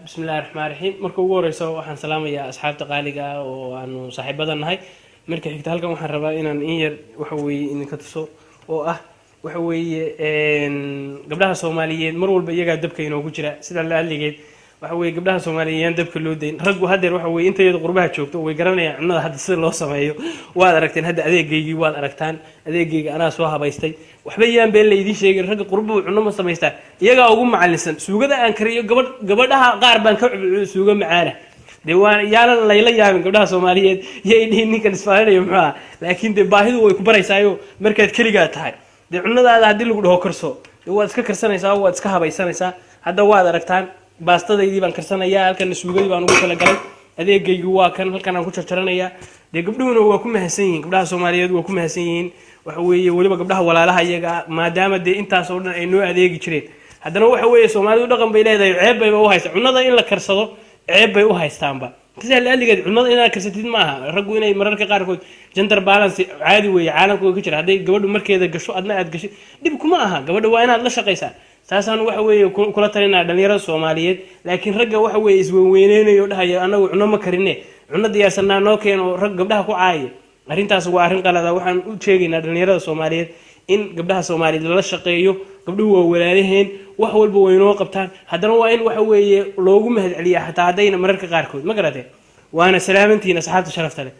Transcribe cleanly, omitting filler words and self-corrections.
Bismi illahi raxmaan raxiim. Marka ugu horeysa waxaan salaamayaa asxaabta qaaliga ah oo aanu saaxiibada nahay. Marka xigta, halkan waxaan rabaa inaan in yar, waxa weeye, idinka tuso oo ah, waxa weeye, gabdhaha Soomaaliyeed mar walba iyagaa dabka inoogu jira. Sida la adligeed, waxa weeye, gabdhaha Soomaaliyeed yaan dabka loo dayn. Raggu haddeer, waxa weye, intayada qurbaha joogto way garanayaan cunnada hadda sida loo sameeyo. Waad aragteen hadda adeegaygii, waad aragtaan adeegayga, anaa soo habaystay. Waxba yaan been laydiin sheegin, ragga qurbuhu cunno ma samaystaan, iyagaa ugu macalinsan. Suugada aan kariyo, gabadh gabadhaha qaar baan ka suugo macaana. Dee waa yaanan layla yaabin, gabdhaha Soomaaliyeed yay dhihin ninkan isfaalinayo muxuu ah, laakiin dee baahidu way ku baraysaayo. Markaad keligaa tahay, dee cunnadaada haddii lagu dhaho karso, dee waad iska karsanaysaa, waad iska habaysanaysaa. Hadda waad aragtaan, baastadaydii baan karsanayaa, halkana suugadii baan ugu talagalay. Adeegaygu waa kan, halkan aan ku jarjaranayaa. Dee gabdhuhuna waa ku mahadsan yihiin, gabdhaha Soomaaliyeed waa ku mahadsan yihiin. Waxa weeye, weliba gabdhaha walaalaha iyaga ah, maadaama dee intaas oo dhan ay noo adeegi jireen. Haddana waxa weeye, Soomaalidu dhaqan bay leedahay, ceeb bayba u haysta cunnada in la karsado, ceeb bay u haystaanba. Sidaa laaligeed, cunnada inaad karsatid ma aha. Raggu inay mararka qaarkood, gender balance caadi weeye, caalamka way ka jira. Hadday gabadhu markeeda gasho, adna aad gashay, dhib kuma aha. Gabadha waa inaad la shaqaysaa. Taasaan, waxa weeye, kula talinaa dhalinyarada Soomaaliyeed. Laakiin ragga, waxa weeye, isweynweyneynayo, dhahaya anagu cunno ma karine, cunno diyaarsanaa noo keeno, rag gabdhaha ku caaya, arrintaas waa arrin qalada. Waxaan u sheegaynaa dhalinyarada Soomaaliyeed in gabdhaha Soomaaliyeed lala shaqeeyo. Gabdhuhu waa walaalaheen, wax walba waynoo qabtaan. Haddana waa in, waxa weeye, loogu mahad celiyaa, xataa haddayna mararka qaarkood ma garatee. Waana salaamantihiin, asxaabta sharafta leh.